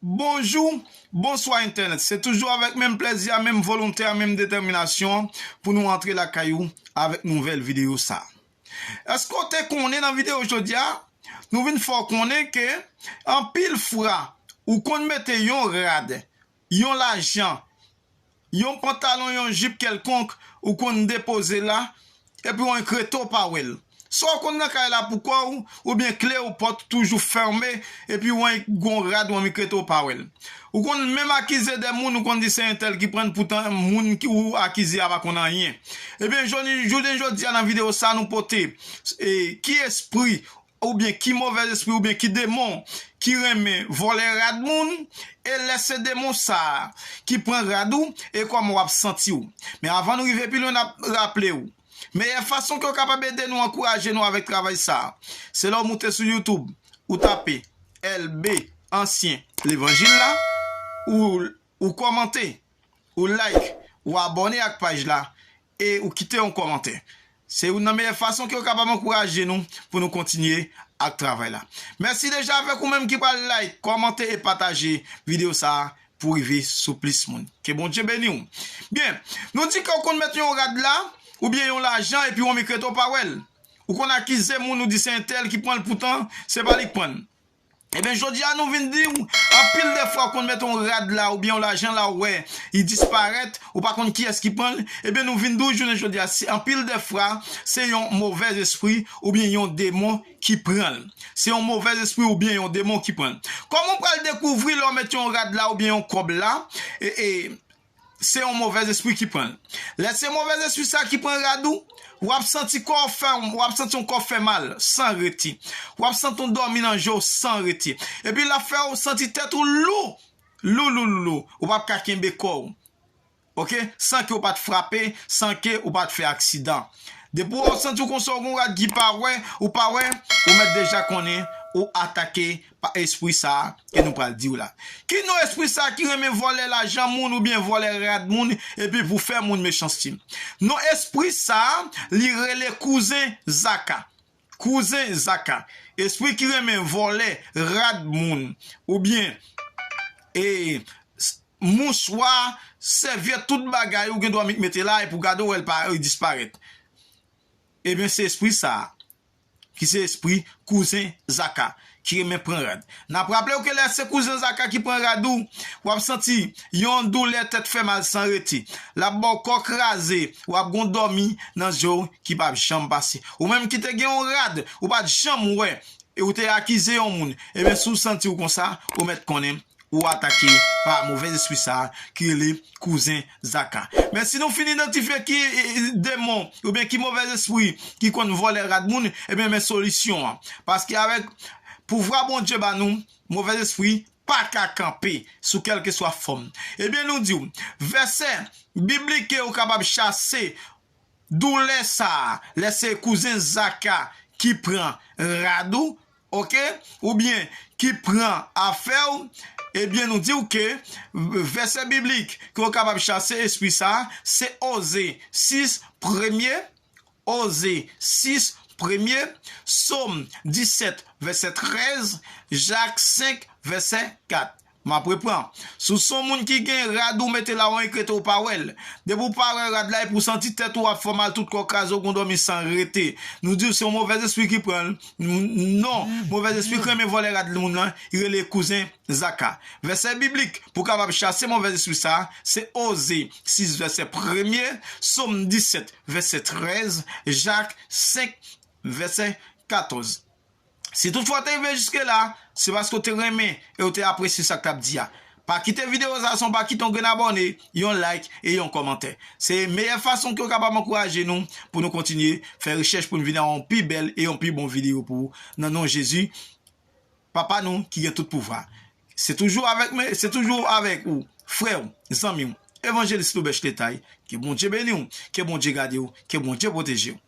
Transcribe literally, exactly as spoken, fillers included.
Bonjou, bonswa entènèt. Se toujou avèk menm plèzi a, menm volonte a, menm detèminasyon pou nou antre lakay ou avèk nouvèl videyo sa. Èske w te konnen nan videyo jodi a, nou vin fè w konnen ke anpil fwa ou konn mete yon rad, yon lajan, yon pantalon, yon jip kèlkonk ou konn depoze la, epi w annik rete w pa wè l. Swa w konn nan kay la pou kò w, oubyen kle w pòt toujou fèmen, epi w annik gon rad w annik rete w pa wè l. Ou konn menm akize de moun, ou konn di se entèl ki pran l, poutan moun ki ou akize a pa konn anyen. Ebyen, jodi, jounen jodi a nan videyo sa nou pote e, ki espri oubyen ki movèz espri oubyen ki demon ki renmen vòlè rad moun, e lè se demon sa a ki pran rad ou, e kòman w ap santi w. Men avan nou rive pi lwen, n ap raple w, meyè fason ke w kapab ede nou, ankouraje nou avèk travay sa a, se lè w moute sou YouTube, ou tape L B Ansyen Levanjil la, ou, ou kòmante, ou like, ou abòne ak paj la, e ou kite yon kòmantè. Se youn nan meyè fason ke w kapab ankouraje nou pou nou kontinye ak travay la. Mèsi deja avèk ou menm ki pral like, kòmante e pataje videyo sa a pou rive sou plis moun. Ke Bondye beni w. Byen, nou di ke w konn mete yon rad la, oubyen yon lajan, epi w annik rete w pa wè l. Ou konn akize moun, ou di se entèl ki pran l, poutan se pa li k pran l. Ebyen, jodi a nou vin di w, anpil de fwa w konn mete yon rad la, oubyen yon lajan la, ou wè, li disparèt, ou pa konn kiyès ki pran l. Ebyen, nou vin di w jounen jodi a, si, anpil de fwa, se yon movèz espri, oubyen yon demon ki pran l. Se yon movèz espri oubyen yon demon ki pran l. Kòman w pral dekouvri lè w mete yon rad la, oubyen yon kòb la, e, e, se yon movèz espri ki pran l. Lè se movèz espri sa ki pran rad ou, w ap santi kò w fè, w ap santi yon kò fè mal, san rete. W ap santi yon dòmi nan je w san rete. Epi l ap fè w santi tèt ou lou, lou, lou, lou, lou. Ou p ap ka kenbe kò w. Oke? San ke w pa t frape, san ke w pa t fè aksidan. Depi w santi w konsa, w gon rad ki pa wè, ou pa wè, ou mèt deja konnen, ou atake pa espri sa a ke nou pral di w la. Ki non espri sa a ki renmen vòlè lajan moun oubyen vòlè rad moun epi pou fè moun mechanste? Non espri sa a, li rele kouzen Zaka. Kouzen Zaka. Espri ki renmen vòlè rad moun oubyen, e, s-, mouchwa, sèvyèt, tout bagay ou gen dwa mete la epi w gade w wè l pa, e, disparèt. Ebyen, se espri sa a. Ki se espri kouzen Zaka, ki renmen pran rad. N ap raple w ke lè se kouzen Zaka ki pran rad ou, w ap santi yon doulè tèt fè mal san rete. L ap ba w kò kraze, w ap gon dòmi nan je w ki p ap janm pase. Ou menm ki te gen yon rad, ou pa t janm wè, e ou te akize yon moun, ebyen, si w santi w konsa, ou mèt konnen ou atake pa movèz espri sa a ki rele kouzen Zaka. Men si nou fin idantifye ki, e, e, demon oubyen ki movèz espri ki konn vòlè rad moun, ebyen, men solisyon an. Paske avèk pouvwa Bondye ba nou, movèz espri pa ka kanpe sou kèlkeswa fòm. Ebyen, nou di w, vèsè biblik ke w kapab chase doulè sa a, lè se kouzen Zaka ki pran rad ou, oke, oubyen ki pran afè w, ebyen, nou di w ke vèsè biblik ke w kapab chase espri sa a, se Oze sis premye, Oze sis premye, Sòm disèt vèsè trèz, Jak senk vèsè kat. M ap repran. Si w se yon moun ki gen rad ou mete la, w annik rete w pa wè l. Depi w pa wè rad la, epi w santi tèt ou ap fè w mal, tout kò w kraze, w gon dòmi san rete. Nou di w se yon movèz espri ki pran l. N-, non, movèz espri ki renmen vòlè rad moun nan, li rele kouzen Zaka. Vèsè biblik pou w kapab chase movèz espri sa a, se Oze sis vèsè premye, Sòm disèt vèsè trèz, Jak senk vèsè katòz. Si toutfwa w te rive jiske la, se paske w te renmen e w te apresye sa k t ap di a. Pa kite videyo sa san w pa kite yon grenn abòne, yon like e yon kòmantè. Se meyè fason ke w kapab ankouraje nou pou nou kontinye fè rechèch pou n vin ak yon pi bèl e yon pi bon videyo pou ou. Nan non Jezi, Papa nou ki gen tout pouvwa. Se toujou avèk, se toujou avèk ou, frè w, zanmi w, evanjelis Loubèch Letay. Ke Bondye beni w, ke Bondye gade w, ke Bondye pwoteje w.